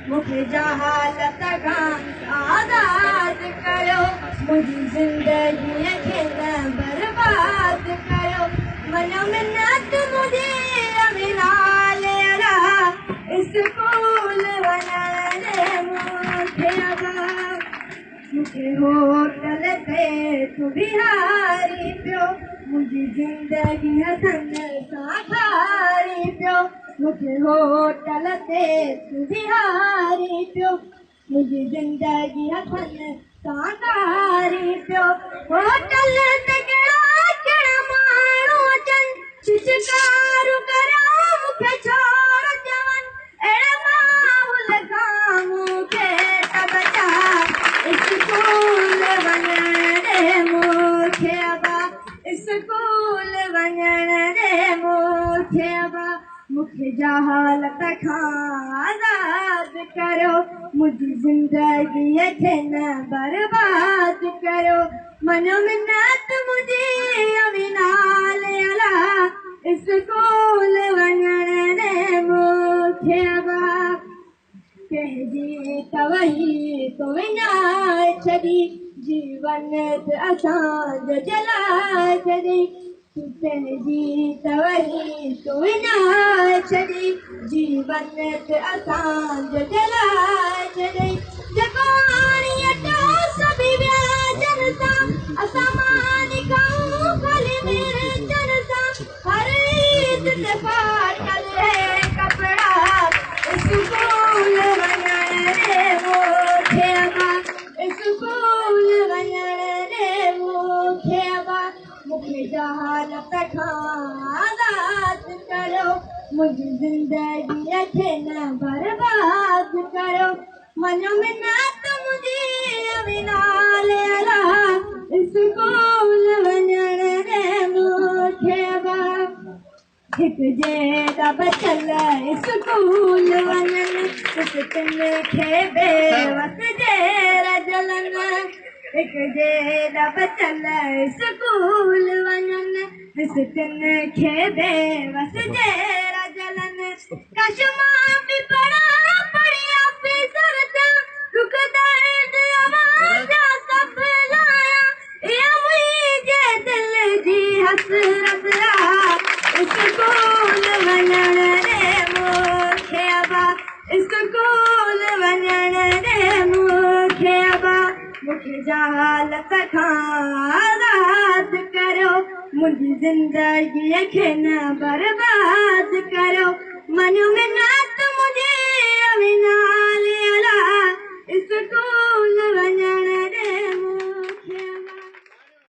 मूंखे जहालत खां आज़ाद कयो, मुंहिंजी ज़िंदगीअ खे न बर्बाद कयो। मन मिन्नत मुंहिंजी अमीनाल अला, स्कूल वञण ॾे मूंखे अबा। मूंखे होटल ते तूं बीहारी पियो, मुंहिंजी ज़िंदगी हथनि सां खारी पियो। मूंखे होटल ते तूं बीहारी पियो, मुंहिंजी ज़िंदगी हथनि सां खारी पियो। होटल ते कहिड़ा कहिड़ा माण्हू अचनि, छिछकारूं करियो मूंखे छोर चवनि। अहिड़े माहौल खां मूंखे त बचा, स्कूल वञण ॾे मूंखे अबा, स्कूल वञण ॾे मूंखे अबा। मूंखे जहालत खां आज़ाद कयो, मुंहिंजी ज़िंदगीअ खे न बर्बाद कयो। मन मिन्नत मुंहिंजी अमीनाल अला, स्कूल वञण ॾे मूंखे अबा। कंहिंजी तवही तो विञाए छॾी, जीवन त असांजो जलाए छॾी। कंहिंजी तवही तो विञाए छॾी, जीवन त असांजो जलाए छॾी। जेको हाणे अटो सभु व्याजनि सां, असां मानी खाऊं ख़ाली मिर्चनि सां। हर ईद ते फाटल है कपिड़ा, स्कूल वञण ॾे मूंखे अबा, स्कूल वञण ॾे मूंखे अबा। मूंखे जहालत खां आज़ाद कयो, मुंहिंजी ज़िंदगीअ खे न बर्बाद कयो। मन मिन्नत मुंहिंजी अमीनाल अला, स्कूल वञण ॾे मूंखे अबा। हिकु जेॾा बचल स्कूल वञनि, तिन खे बेवस जेर जलनि। हिकु जेॾा बचल स्कूल वञनि, तिन खे बेवस जेर जलनि। काश मां बि पढ़ां, पढ़ी ऑफिसर थियां, दुख दर्द अव्हां जा सभु लाहियां। इहा मुंहिंजे दिलि जी हसरत आहे, स्कूल वञण ॾे मूंखे अबा, स्कूल वञण ॾे मूंखे अबा। मूंखे जहालत खां आज़ाद कयो, मुंहिंजी ज़िंदगीअ खे न बर्बाद कयो। मन मिन्नत